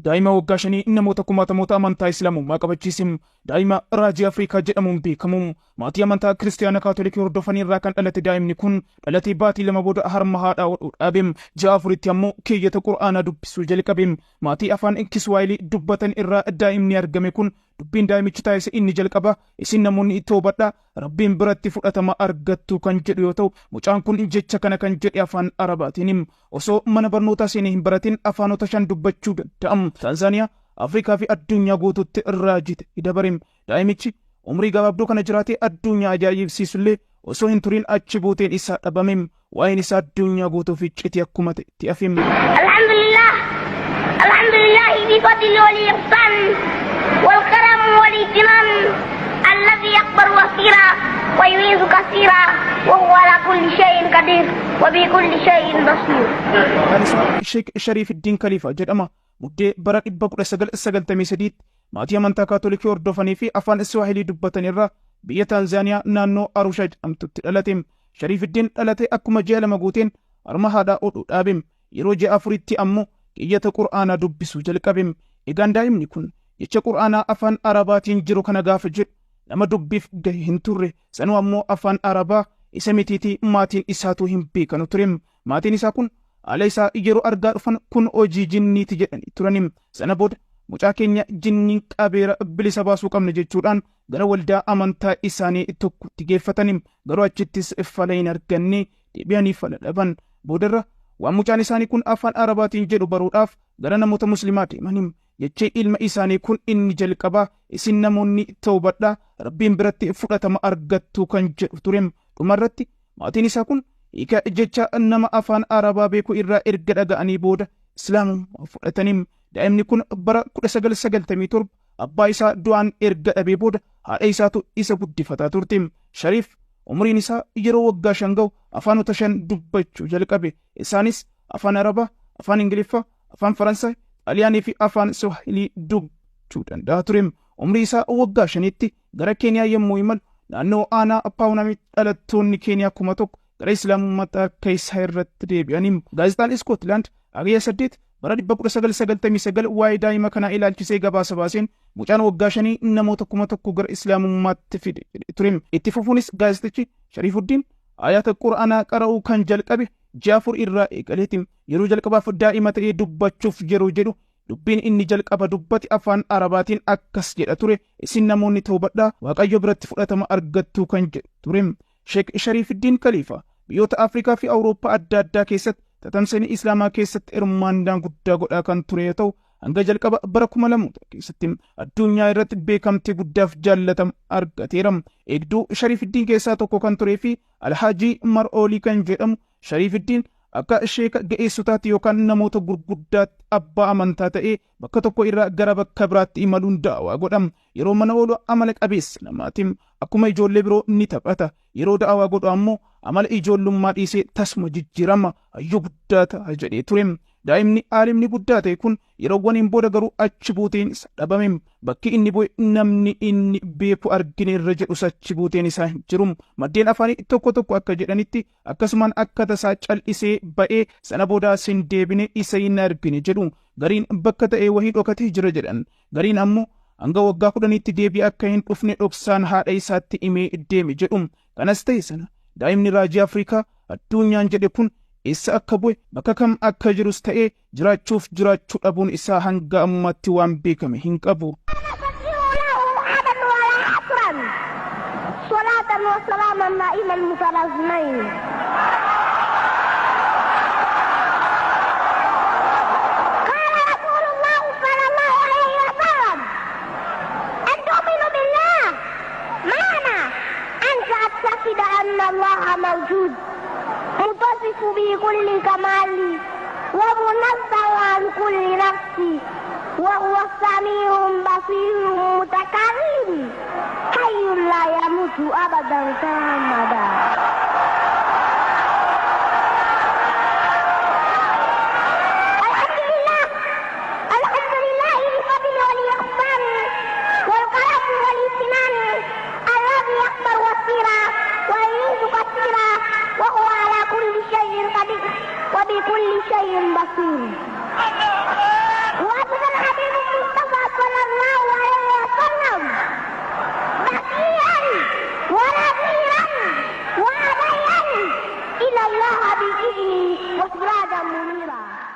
Daa'ima waggaa 5 namoota kumaatamoota amantaa Islaamummaa qabachiise. Daa'ima Raajii Afrikaa jedhamuun beekamu. Maatii amantaa Kiristiyaana Kaatolikii hordofanii irraa kan dhalate daa'imni kun dhalatee baatii 2 booda harma haadhaa hodhuu dhaabe. Ji'a 4tti ammoo keeyyata Qur'aanaa dubbisuu jalqabe. Maatii afaan Kiswaahilii dubbatan irraa daa'imni argame kun dubbiin daa'imichi taasise inni jalqaba isin namoonni toobadhaa Rabbiin biratti fudhatama argattu kan jedhu yoo ta'u, mucaan kun jecha kana kan jedhe afaan Arabaatiin. Osoo mana barnootaa seenee hin baratin afaanota 5 dubbachuu danda'a. Taanzaaniyaa, Afrikaa fi addunyaa guutuutti raajii ta'ee dabare. Daa'imichi umrii gabaabduu kana jiraatee addunyaa ajaa'ibsiisullee osoo hin turin achi buuteen isaa dhabame. Waa'een isaa addunyaa guutuuf iccitii akkuma ta'etti hafe. Alhamdulillah Alhamdulillah bi fadli wal ihsan wal karam wal ihtiman alladhi yaqbalu wasira wa yu'izu kasira wa huwa ala kulli shay'in qadir wa bi kulli shay'in basir. Maqaan isaa Sheek Shariifiddiin Kaliifaa jedhama. Muddee bara 1993tti maatii amantaa Kaatolikii hordofanii fi afaan Iswaahilii dubbatan irraa biyya Taanzaaniyaa naannoo Arushaa jedhamtutti dhalate. Shariifiddiin dhalate akkuma ji'a 2 guuteen harma haadhaa hodhuu dhaabe. Yeroo ji'a 4tti ammoo keeyyata Qur'aanaa dubbisuu jalqabe. Egaan daa'imni kun jecha Qur'aanaa afaan Arabaatiin jiru kana gaafa jedhu nama dubbiif gahe hin turre. Sanuu ammoo afaan Arabaa isa mitiitii maatiin isaatuu hin beekanu ture. Maatiin isaa kun haala isaa yeroo argaa dhufan kun hojii jinniiti jedhanii turani. Sana booda mucaa keenya jinniin qabeera bilisa baasuu qabna jechuudhaan gara waldaa amantaa isaanii tokkotti geeffatani. Garuu achittis fala hin arganne, deebi'anii fala dhaban. Boodarra waan mucaan isaanii kun afaan Arabaatiin jedhu baruudhaaf gara namoota Muslimaa deemani. Jechi ilma isaanii kun inni jalqabaa isin namoonni tawbadhaa Rabbiin biratti fudhatama argattu kan jedhu ture. Dhumarratti maatiin isaa kun hiika jecha nama afaan Arabaa beeku irraa erga dhaga'anii booda Islaamummaa fudhatanii. Daa'imni kun bara 1997 abbaa isaa du'aan erga dhabee booda haadha isaatu isa guddifataa turte. Shariif umriin isaa yeroo waggaa 5 ga'u afaanota 5 dubbachuu jalqabe. Isaanis afaan Arabaa, afaan Ingiliffaa, afaan Faransaay, Xaaliyaanii fi afaan Swahilii dubbachuu danda'a ture. Umrii isaa waggaa 5tti gara Keeniyaa yommuu imalu naannoo aanaa Paawunaamitti dhalattoonni Keeniyaa 1000 gara Islaamummaatti harka isaa irratti deebi'anii. Gaazexaan Iskootlaand Hagayya 8 bara 1999 waa'ee daa'ima kanaa ilaalchisee gabaasa baaseen mucaan waggaa 5 namoota 1000 gara Islaamummaatti fide jedhee ture. Itti fufuunis gaazexichi Shariifuddiin Ayata Qur'aanaa qara'uu kan jalqabe ji'a 4 irraa eegaleeti. Yeroo jalqabaaf daa'ima ta'ee dubbachuuf yeroo jedhu dubbiin inni jalqaba dubbate afaan Arabaatiin akkas jedha ture, isin namoonni tawbadhaa, Waaqayyo biratti fudhatama argattu kan jedhu ture. Sheek Shariifiddiin Kaliifaa biyyoota Afrikaa fi Awurooppaa adda addaa keessatti tatamsa'ina Islaamaa keessatti hirmaannaa guddaa godhaa kan ture yoo ta'u, hanga jalqaba bara 2000 keessatti addunyaa irratti beekamtii guddaaf jaallatama argateera. Eegduu Shariifiddiin keessaa tokko kan turee fi Alhaajii Mar'oolii kan jedhamu Shariifiddiin akka sheeka ga'eessotaatti yookaan namoota gurguddaatti abbaa amantaa ta'ee bakka tokko irraa gara bakka biraatti imaluun da'awaa godha. Yeroo mana oolu amala qabeessa namaati. Akkuma ijoollee biroo ni taphata. Yeroo da'awaa godhu ammoo amala ijoollummaa dhiisee tasuma jijjiirama. Hayyuu guddaa ta'a jedhee ture. Daa'imni aalimni guddaa ta'e kun yeroowwaniin booda garuu achi buuteen isa dhabame. Bakki inni bu'e namni inni beeku argine irra jedhus achi buuteen isaa hin jiru. Maddeen afaanii tokko tokko akka jedhanitti akkasumaan akka tasaa cal'isee ba'ee sana boodaas hin deebine isa hin argine jedhu. Gariin bakka ta'e wahii dhokatee jira jedhan. Gariin ammoo hanga waggaa 10tti deebi'ee akka hin dhufne dhoksaan haadha isaatti himee deeme jedhu. Kanas ta'e sana daa'imni raajii Afrikaa adduunyaan jedhe kun eessa akka bu'e, bakka kam akka jirus ta'ee jiraachuuf jiraachuu dhabuun isaa hanga ammaatti waan beekame hin qabu. صلاة وسلاما دائما متلازمين. قال رسول الله صلى الله عليه وسلم: أن تؤمن بالله معنى أن تعتقد أن الله موجود متصف بكل كمال ومنزه عن كل نفس، وهو السميع بصير متكلم حي لا يموت أبدا سرمدا. الحمد لله، الحمد لله بفضل والإحسان والكرم والامتنان الذي يقبل وسيرا ويعيد كثيرا وهو على كل شيء قدير وبكل شيء بصير. وأفضل الله بالإذن وسراجا منيرا.